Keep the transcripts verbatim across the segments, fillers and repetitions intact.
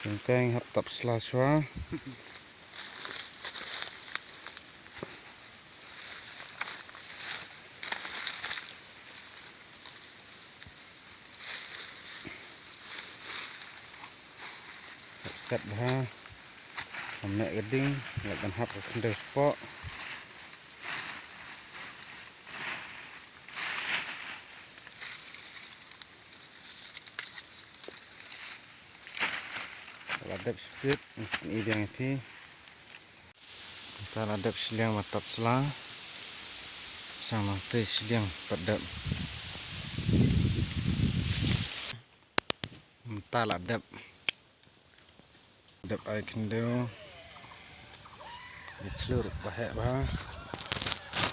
Teng teng hap tap sla shuwa. Hap set bha. Hap meh ka ding, lada hap ka khyndew spot. La dep spit, ngi biang ïa phi. Mynta la dep shiliang ba tap sla. Sa ma te shiliang pat dep. Mynta la dep. Dep ai khyndew. Ïa chlur ba heh ba.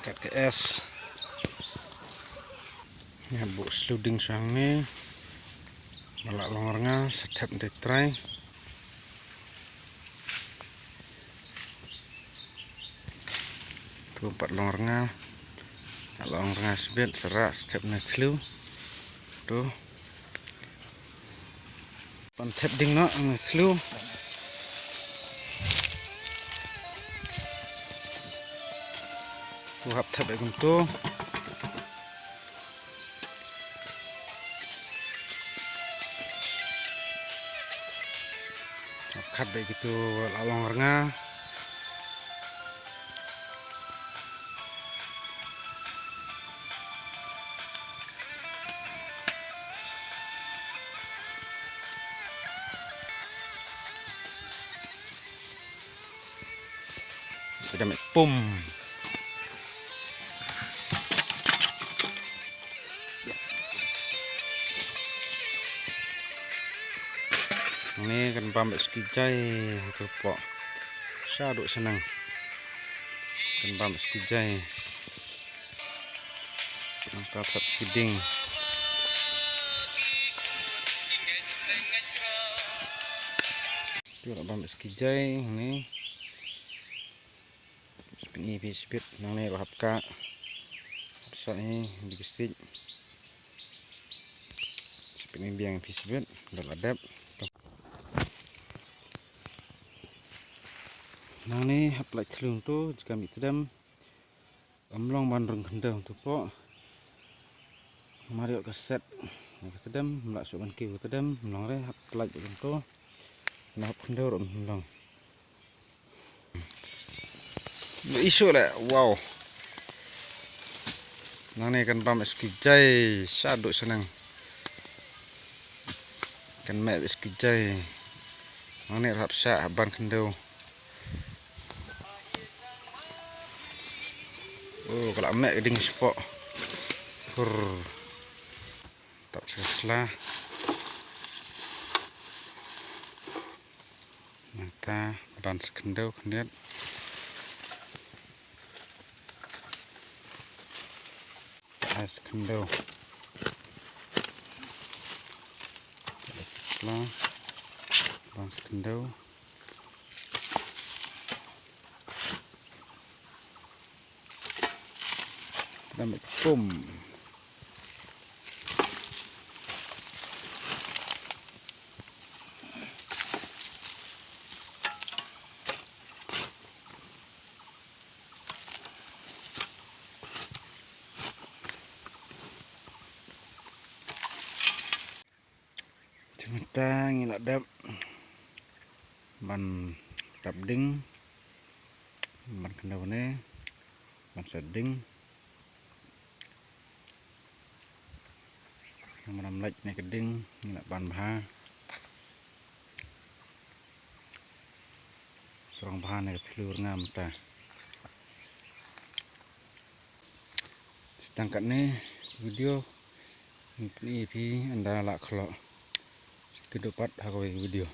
Kat ka es. Ïa buh sluding shangne. Ba la long rnga sa thep dei trai. Tu pat long rnga. Long rnga sbit sa rah step na thlu. Tu. Pan thep ding noh na thlu. Tu hap thep ai kumtu. Khat dei kitu la long rnga. Sedang pum. Ni kan bam bad ski jai ha ka poh. Shaduh shnang. Kan bam bad ski jai. Nangta thap ski ding. Tu lah bam bad ski jai ni. Spit ni phi spit nangne ruh hap ka. Sa ni di bisic. Spit ni biang phi spit da la dep. Nangne hap lait thlung tu jaka mih tdem. Ym long ban rung khyndew tu poh. Mar ïoh ka set ka tdem, ym lah shuh ban kiew ka tdem, ym long re hap lait kum tu. Na hap khyndew ruh ym long. Issue le, wow. Nangne kan bam ski jai, shaduh shnang. Kan meh ski jai. Nangne hap shah, hap ban khyndew. Oh, ka la meh ka ding shapoh. Pur. Tap sha sla. Nangta ban sa khyndew khyndiat. Ai sa khyndew. Sla. Ban sa khyndew. Dam kum. Te mynta ngi la dep ban tap ding, ban khyndew ne, ban set ding. Namar ym lait ne ka ding, ngi la ban bha. Strong bha ne ka thlu rnga mynta. Tang katne video, ngi pyni ïa phi ynda la khlok. Kynduh pat ha kawei ka video.